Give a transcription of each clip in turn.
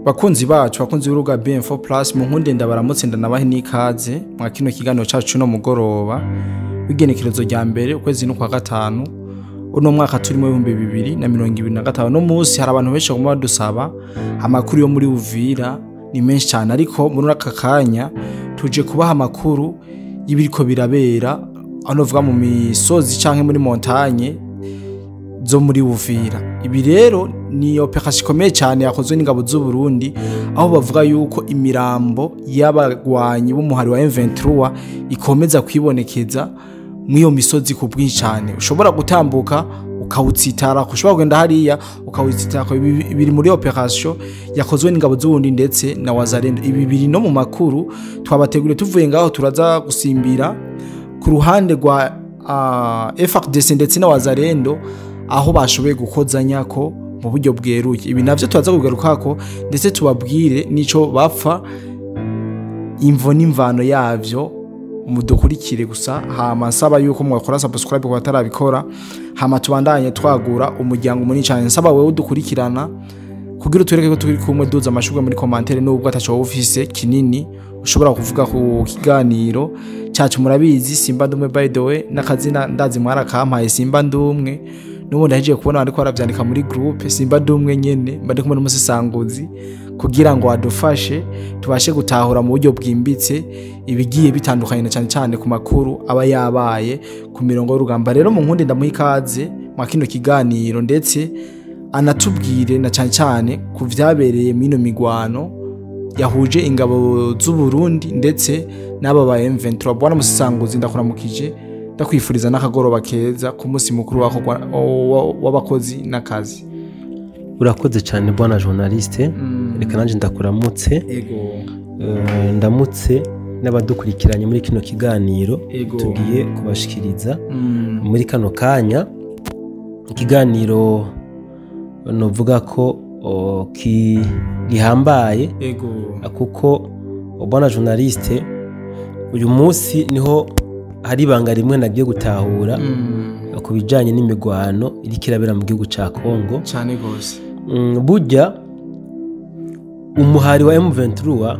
Bakunzi bacu, bakunzi b'urubuga BM4 Plus, mu nkunde ndabaramutse, ndanabahe n'ikaze mwa kino kiganiro cacu no mugoroba w'igenekerezo rya mbere, ukwezi no kwa gatanu, uno mwaka turimo 2025. No munsi hari abantu benshi baguma badusaba amakuru yo muri Uvira, ni menshi cyane, ariko muri aka kanya tuje kubaha amakuru y'ibiriko birabera aho novuga mu misozi canke muri montagne zo muri Uvira. Ibi rero ni opération ikomeye cyane yakozwe n'ingabo z'u Burundi, aho bavuga yuko imirambo y'abagwanyi b'umuhari wa M23 ikomeza kwibonekeza mw'iyo misozi ku bwinshi cyane. Ushobora gutambuka ukawutsitara, ushobora kugenda hariya ukawutsitara. Ibi biri muri opération yakozwe n'ingabo z'u Burundi ndetse na Wazalendo. Ibi biri no mu makuru twabateguriye. Tuvuye ngaho turaza gusimbira ku ruhande rwa FARDC ndetse na Wazalendo, aho bashoboye gukozanyako mu buryo bweruye. Ibi navyo turaza kugarukako, ndetse tubabwire nico bapfa, imvo n'imvano yavyo. Mudukurikire gusa, hama nsaba yuko mwakora subscribe ku batarabikora, hama tubandanye twagura umuryango munini cyane. Nsaba wewe udukurikirana kugira utureke ko turi kumwe, duza amashurwe muri commentaire, nubwo ataco wowe ufise kinini ushobora kuvuga ku kiganiro cyacu. Murabizi, Simba Ndumwe, by the way n'akazina ndazi mwarakampaye, Simba Ndumwe. N'ubundi ahejeje kubona ariko aravyandika muri groupe, Simba Ndumwe nyene, mba ndi kumwe n'umusesanguzi kugira ngo adufashe tubashe gutahura mu buryo bwimbitse ibigiye bitandukanye, na cyane cyane ku makuru aba yabaye ku mirongo y'urugamba. Rero mu nkundi ndamuha ikaze mwa kino kiganiro, ndetse anatubwire na cyane cyane ku vyabereye mino migwano yahuje ingabo z'u Burundi ndetse n'aba ba M23. Bwana musesanguzi, ndakuramukije, ndakwifuriza n'akagoroba keza ku munsi mukuru w'abakozi n'akazi. Urakoze cyane, bwana journaliste. Reka nanjye ndakuramutse. Ego. Ndamutse n'abadukurikiranye muri kino kiganiro tugiye kubashikiriza muri kano kanya, ikiganiro novuga ko gihambaye, kuko, bwana journaliste, uyu munsi niho hari ibanga rimwe nagiye gutahura ku bijanye n'imigwano iriko irabera mu gihugu ca Congo. Cyane gose. Burya umuhari wa M23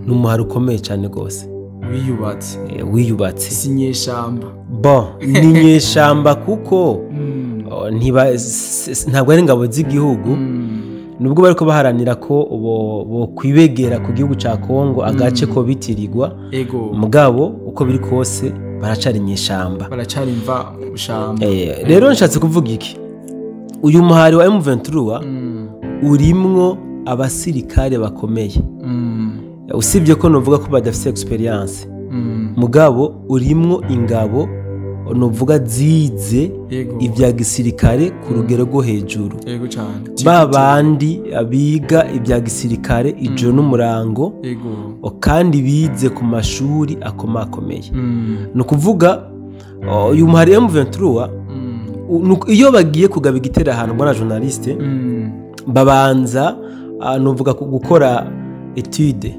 ni umuhari ukomeye cyane gose. Wiyubatse. Wiyubatse. Si inyeshamba. Bon, ni inyeshamba kuko ntabwo ari ingabo z'igihugu, nubwo bariko baharanira ko bo kwibegera ku gihugu ca Congo, agace ko bitirirwa, mugabo uko biri kose baracari inyeshamba. Baracari imva shamba. Rero nshatse kuvuga iki? Uyu muhari wa M23 urimwo abasirikare bakomeye, usibye ko novuga ko badafise expérience, mugabo urimwo ingabo novuga zize ibya gisirikare ku rugero rwo hejuru. Ego cyane. Ba bandi biga ibya gisirikare ijoro n'umurango, kandi bize ku mashuri akomakomeye. Ni ukuvuga uyu muhari M23, iyo bagiye kugaba igitero ahantu, mbona journaliste, babanza nuvuga gukora étude.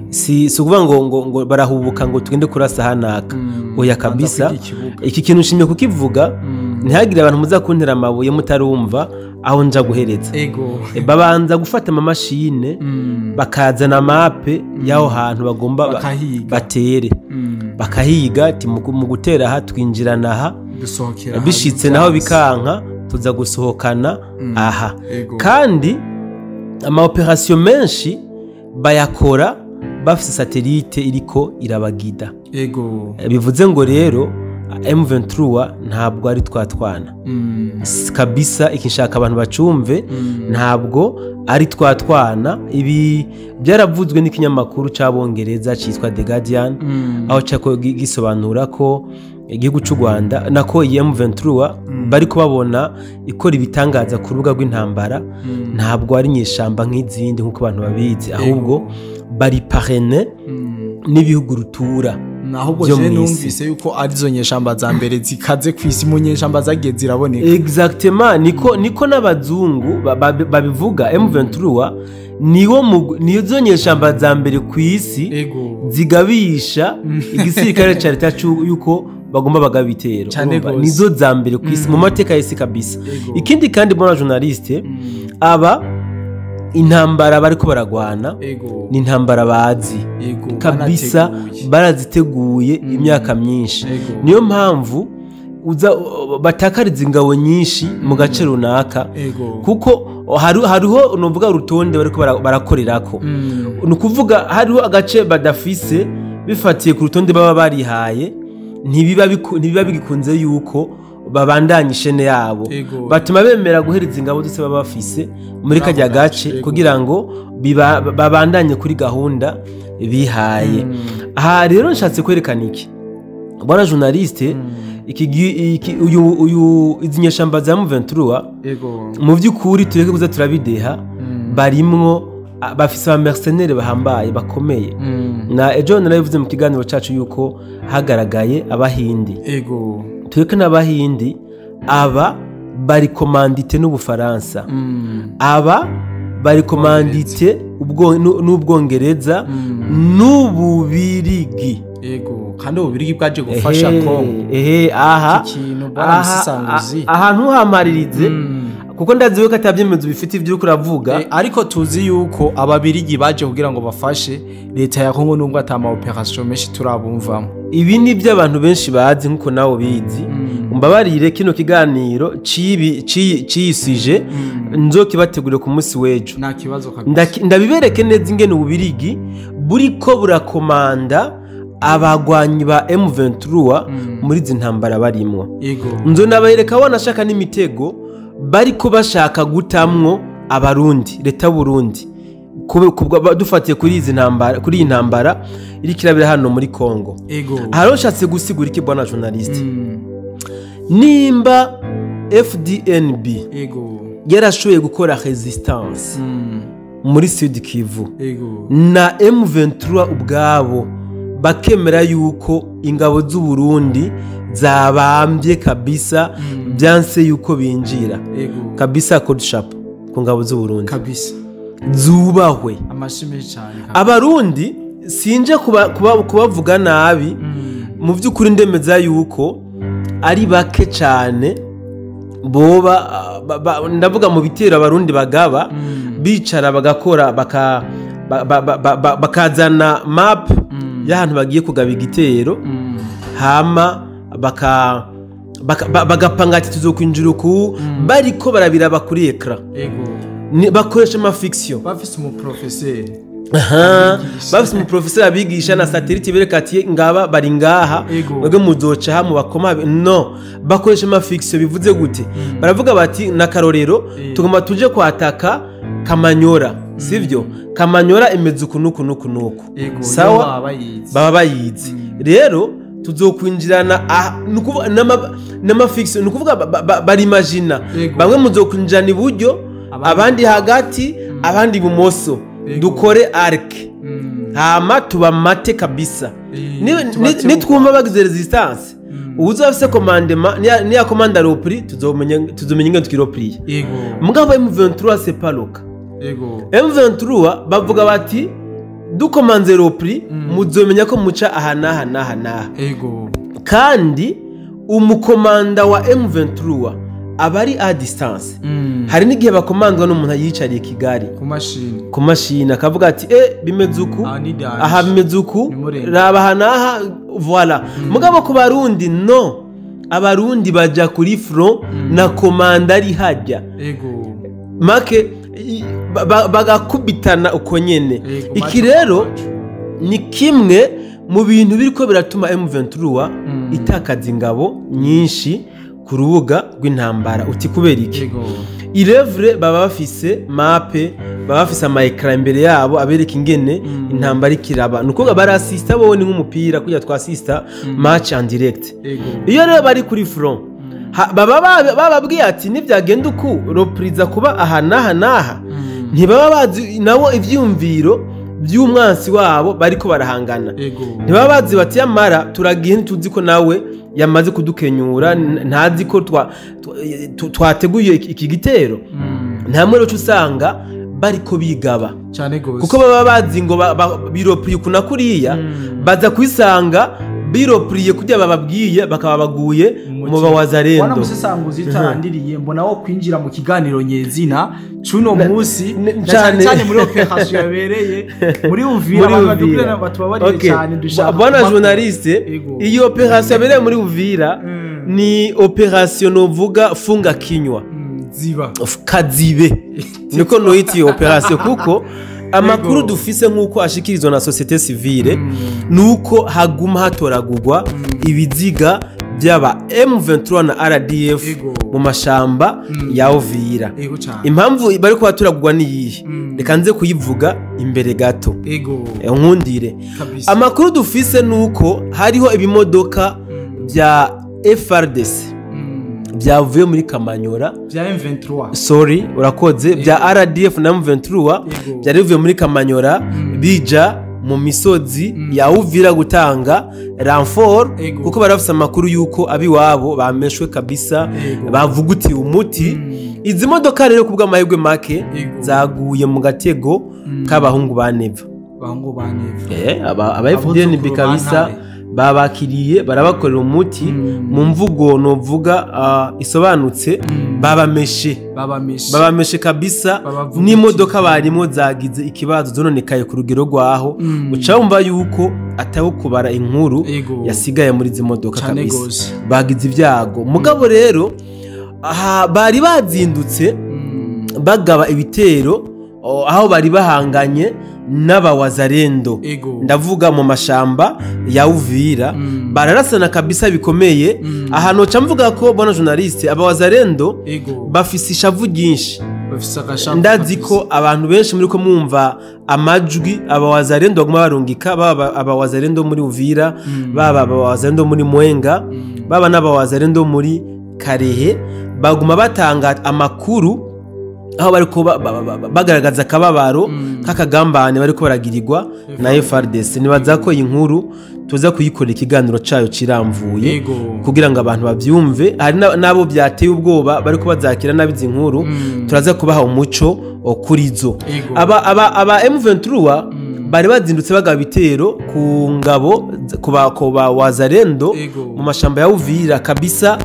Si ukuvuga ngo barahubuka ngo tugende kurasa hanaka. Oya kabisa. Banza kwiga ikibuga. Iki kintu nshimye kukivuga, ntihagire abantu muza kuntera amabuye mutarumva aho nja guhereza. Babanza gufata amamashine, bakazana mape y'aho hantu bagomba Bakahiga. batere. Bakahiga ati mu gutera aha twinjirana aha, dusohokera aha, bishitse naho byanze. Bikanka tuza gusohokana aha. Kandi ama opération menshi bayakora bafise satellite iriko irabagida. Bivuze ngo rero M23 ntabwo ari twa twana. Kabisa iki nshaka abantu bacumve, ntabwo ari twa twana. Ibi byaravuzwe n'ikinyamakuru c'Abongereza citwa The Guardian, aho cako gisobanura ko igihugu c'u Rwanda nako iyi M23 bari kubabona ikora ibitangaza ku rubuga rw'intambara. Ntabwo ari inyeshamba nk'izindi nk'uko abantu babizi, ahubwo bari parrainés n'ibihugu rutura Ahubwo vyo je mw'isi. Numvise yuko arizo nyeshamba za mbere zikaze ku isi mu nyeshamba zagiye ziraboneka. Exactement, niko n'abazungu babivuga. M23 niwo nizo nyeshamba za mbere ku isi zigabisha igisirikare ca leta yuko bagomba bagaba ibitero. Cane Urumva, gose. nizo za mbere ku isi mu mateka y'isi kabisa. Ikindi kandi, bona journaliste, aba Intambara bariko baragwana ni intambara bazi kabisa, baraziteguye imyaka myinshi. Niyo mpamvu uza batakariza ingabo nyinshi mu gace runaka, kuko hariho nuvuga urutonde bariko barakorerako. Ni ukuvuga hariho agace badafise bifatiye ku rutonde baba barihaye, ntibiba bigikunze yuko babandanya ishene yabo, batuma bemera guhereza ingabo zose baba bafise muri kajya gace kugira ngo babandanye kuri gahunda bihaye. Aha rero nshatse kwerekana iki, bwana journaliste, uyu izi nyeshamba za M23 mu by'ukuri tureke kuza turabideha, barimwo bafise ba mercenaires bahambaye bakomeye. Na ejo narabivuze mu kiganiro cacu yuko hagaragaye abahindi. Tureke n'abahindi, aba bari komandite n'Ubufaransa, aba bari komandite n'Ubwongereza n'Ububirigi. Kandi Ububirigi bwaje gufasha Kongo. Aha ahantu hamaririze, kuko ndazi ko atabyemezo bifite ibyo kuravuga, ariko tuzi yuko ababirigi baje kugira ngo bafashe leta ya Kongo nubwo atama operation menshi turabumvamo. Ibi ni byo abantu benshi bazi nkuko nawo bizi. Mbabarire kino kiganiro ciyisije nzokibategurira ku munsi w'ejo. Nta kibazo kabisa. Ndabibereke neza ingene Ububirigi buriko burakomanda abagwanyi ba M23 muri izi ntambara barimwo. Nzo nabereka wanashaka n'imitego bariko bashaka gutamwo abarundi, leta Burundi, dufatiye kuri izi ntambara, kuri iyi ntambara iri kirabira hano muri Kongo. Haroshatse gusigura iki bwana journaliste? Nimba FDNB yarashoboye gukora resistance muri Sud Kivu na M23 ubwabo bakemera yuko ingabo z'u Burundi zabambye kabisa, byanse yuko binjira kabisa code sharp ku ngabo z'u Burundi kabisa zubahwe. Amashimwe cyane. Abarundi sinje kubavuga nabi, mu by'ukuri ndemeza yuko ari bake cyane boba ndavuga mu bitero abarundi bagaba bicara bagakora bakazana map y'ahantu bagiye kugaba igitero, hama bagapanga ati tuzokwinjira uku, bariko barabiraba kuri ekra. Bakoresha ama fiction, bafise umu professeur, bafise umu professeur abigisha na satellite bereka ati ngaba bari ngaha mwebwe muzoca ha mubakoma. No, bakoresha ama fiction. Bivuze gute? Baravuga bati na karorero tugomba tuje kwataka Kamanyora, sivyo? Kamanyora imeze uku nuku nuku nuku, sawa, baba bayizi. Rero tuzokwinjirana n'ama fiction, nukuvuga barimagina bamwe muzokwinjirana iburyo, abandi hagati, abandi ibumoso, dukore arc hama tubamate kabisa. Nitwumva bagize resistance, uwuza afise commandement niya commanda repli, tuzomenya ingene tukiropliye. Mugabo M23 c'est pas le cas. M23 bavuga bati dukomanze repli, muzomenya ko muca aha naha naha naha. Kandi umukomanda wa M23 abari a distance. Hari n'igihe bakomandwa n'umuntu yicariye Kigali ku mashini akavuga ati bimeze uku, aha bimeze uku, raba aha naha, voilà. Mugabo ku Barundi no, abarundi baja kuri front na komanda ari hajya make bagakubitana uko nyene. Iki rero ni kimwe mu bintu biriko biratuma M23 itakaza ingabo nyinshi ku rubuga rw'intambara. Uti kubera iki? Irevre baba bafise mape, baba bafise ama ecran imbere yabo abereka ingene intambara ikiraba. Nuko barasista bo ni nk'umupira kujya twasista match en direct. Iyo rero bari kuri front baba bababwiye ati nivyagenda uku repriza kuba aha naha naha, ntibaba bazi nabo ivyumviro by'umwansi wabo bariko barahangana. Ntibaba bazi bati yamara turagiye ntituzi ko nawe yamaze kudukenyura, ntazi ko twateguye iki gitero. Nta mwero usanga bariko bigaba cyane gose, kuko baba bazi ngo biropriye kuna kuriya, baza kwisanga Biropriye kujya bababwiye, bakaba baguye mu bawazarendo. Wana musesanguzi itarandiriye, mbona wo kwinjira mu kiganiro nyezina cuno musi, cyane cyane muri operation yabereye muri Uvira. Abantu batubabarire cyane, dushaka bwana journaliste, iyo operation yabereye muri Uvira ni operation novuga funga kinywa, ziba kazibe, niko noyiti operation, kuko amakuru dufise nkuko ashikirizwa na société civile nuko haguma hatoragurwa ibiziga byaba M23 na RDF mu mashamba ya Uvira. Impamvu bari ko baturagurwa ni yihe? Reka nze kuyivuga imbere gato. Nkundire. Amakuru dufise nuko hariho ibimodoka bya FRDC byavuye muri Kamanyora bya M23, sorry urakoze, bya RDF na M23 byari bivuye muri Kamanyora bija mu misozi ya Uvira gutanga renfort, kuko barafise amakuru yuko abiwabo bameshwe kabisa, bavugutiye umuti. Izi modoka rero kubwa amahirwe make zaguye mu gatego k'abahungu ba Neva, bahungu ba Neva, aba FDNB kabisa babakiriye barabakorera umuti. Mu mvugo novuga isobanutse, babameshe babameshe kabisa, n'imodoka barimo zagize ikibazo zononekaye ku rugero rwaho uca wumva yuko ataho kubara inkuru yasigaye muri izi modoka kabisa, bagize ibyago. Mugabo rero aha bari bazindutse bagaba ibitero aho bari bahanganye n'abawazarendo, ndavuga mu mashamba ya Uvira, bararasana kabisa bikomeye. Ahantu ca mvuga ko bwana journaliste, abawazarendo bafise ishavu ryinshi, ndazi ko abantu benshi muri ko mwumva amajwi abawazarendo baguma barungika, baba abawazarendo muri Uvira, baba abawazarendo muri Mwenga, baba n'abawazarendo muri Karehe, baguma batanga amakuru aho bariko bagaragaza akababaro k'akagambane bariko baragirirwa na FRDC. Nibaza ko inkuru tuza kuyikorera ikiganiro cayo kiramvuye kugira ngo abantu bavyumve. Hari nabo byateye ubwoba bariko bazakira nabi izi nkuru, turaza kubaha umuco kurizo. Aba M23 bari bazindutse bagaba ibitero ku ngabo ku ba wazarendo mu mashamba ya Uvira kabisa,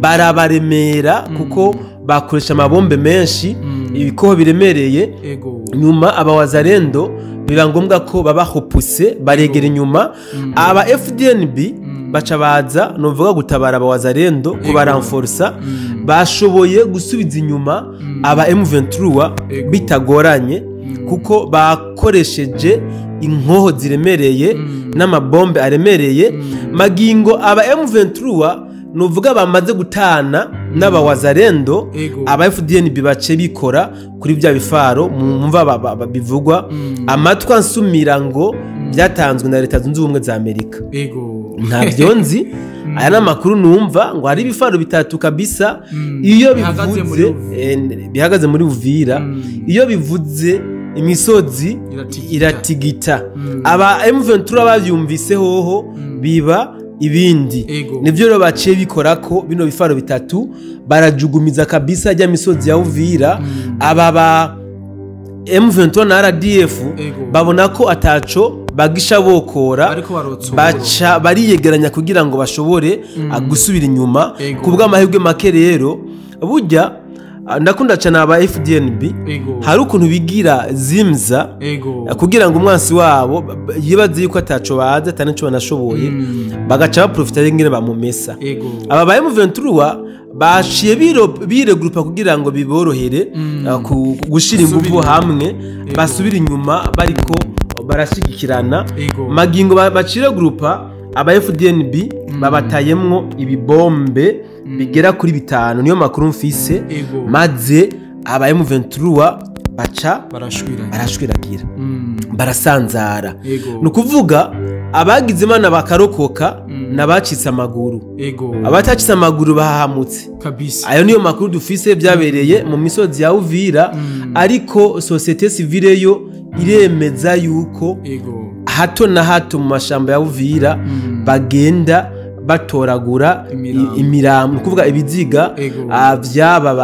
barabaremera kuko bakoresha amabombe menshi, ibikoho biremereye. Nyuma abawazarendo biba ngombwa ko babahopuse baregera inyuma. Aba FDNB baca baza novuga gutabara abawazarendo kubaranforsa, bashoboye gusubiza inyuma aba M23 bitagoranye, kuko bakoresheje inkoho ziremereye n'amabombe aremereye. Magingo aba M23 nuvuga bamaze gutana n'abawazarendo, aba FDNB bace bikora kuri bya bifaro mumva bivugwa amatwa nsumira ngo byatanzwe na Leta Zunze Ubumwe za Amerika. Ntabyo nzi, aya namakuru numva ngo hari ibifaro bitatu kabisa iyo bivuze bihagaze muri Uvira, iyo bivuze imisozi iratigita. Aba M23 bavyumvise hoho biba ibindi. Nivyo rero baciye bikora ko bino bifaro bitatu barajugumiza kabisa rya misozi ya Uvira. Aba ba M23 na RDF babona ko ataco bagisha bokora, baca bariyegeranya kugira ngo bashobore gusubira inyuma. Kubwa amahirwe make rero burya ndakunda cyane aba FDNB, hari ukuntu bigira zimza kugira ngo umwansi wabo yibaze yuko ataco baza atanaco banashoboye, bagaca baprofita ngene bamumesa. Aba ba M23 baciye biregroupa kugira ngo biborohere gushira ingufu hamwe, basubira inyuma bariko barashigikirana. Magingo bacire groupa aba FDNB babatayemwo ibibombe bigera kuri 5, niyo makuru mfise. Maze aba M23 baca barashwiragira, barasanzara. Nukuvuga abagize Imana bakarokoka nabacitse amaguru, abatacitse amaguru bahahamutse kabisa. Ayo niyo makuru dufise byabereye mu misozi ya Uvira. Ariko société civile yo iremeza yuko hato na hato mu mashamba ya Uvira bagenda batoragura imirambo, kuvuga ibiziga byaba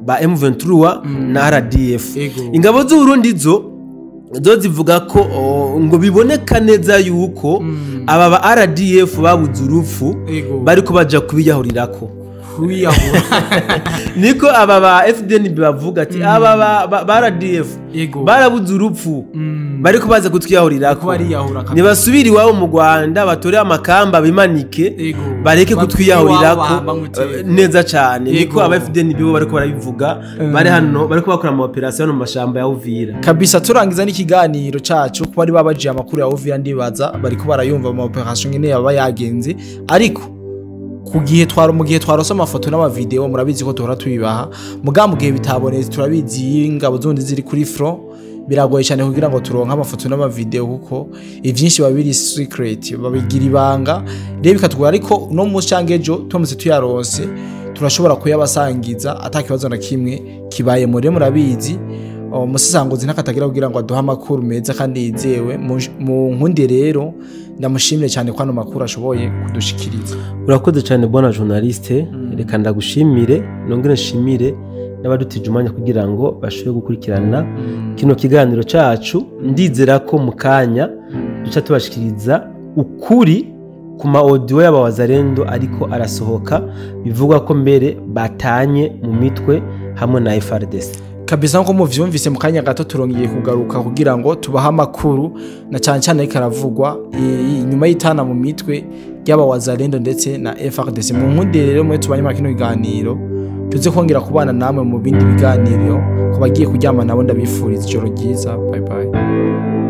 ba M23 na RDF. Ingabo z'u Burundi zo Zo zivuga ko ngo biboneka neza yuko aba ba RDF babuze urupfu, bariko baja kubiyahurirako. Kwiyahura. Niko aba ba FDNB bavuga ati aba ba RDF barabuze urupfu, bariko baza kutwiyahurirako. Bariyahura kabisa. Nibasubire iwabo mu Rwanda, batore amakamba, bimanike, bareke kutwiyahurirako. Iwabo bambanywe iteka. Neza cane, niko aba FDNB bo bariko barabivuga, bari hano bariko bakora ama opération hano mu mashamba ya Uvira. Kabisa, turangiza n'ikiganiro cacu, kuba ari babajiye amakuru ya Uvira, ndibaza bariko barayumva mu opération nyene yaba yagenze. Ariko ku gihe twaro, mu gihe twarose amafoto n'amavideo, murabizi ko duhora tubibaha. Muga mu gihe bitabonetse, turabizi iyo ingabo zundi ziri kuri front biragoye cyane kugira ngo turonke amafoto n'amavideo, kuko ivyinshi biba biri secret, babigira ibanga, rero bikatugora. Ariko uno munsi cyangwa ejo turamutse tuyaronse, turashobora kuyabasangiza ata kibazo na kimwe kibaye. Muri murabizi, umusisanguzi ntakatagira kugira ngo aduhe amakuru meza kandi yizewe. Mu nkundi rero ndamushimire cyane ko ano makuru ashoboye kudushikiriza. Urakoze cyane, bwana journaliste. Reka ndagushimire, nongere nshimire n'abadutije umwanya kugira ngo bashobore gukurikirana kino kiganiro cacu. Ndizera ko mu kanya duca tubashikiriza ukuri ku ma audio y'abawazarendo ariko arasohoka, bivugwa ko mbere batanye mu mitwe hamwe na FARDC. Kabisa, nko muvyumvise, mu kanya gato turongeye kugaruka kugira ngo tubahe amakuru na cyane cyane ariko aravugwa inyuma y'itana mu mitwe y'abawazarendo ndetse na FARDC. Mu nkundi rero mwe tubanye muri kino kiganiro, tuze kongera kubana namwe mu bindi biganiro. Ku bagiye kuryama nabo ndabifuriza ijoro ryiza. Bye bye.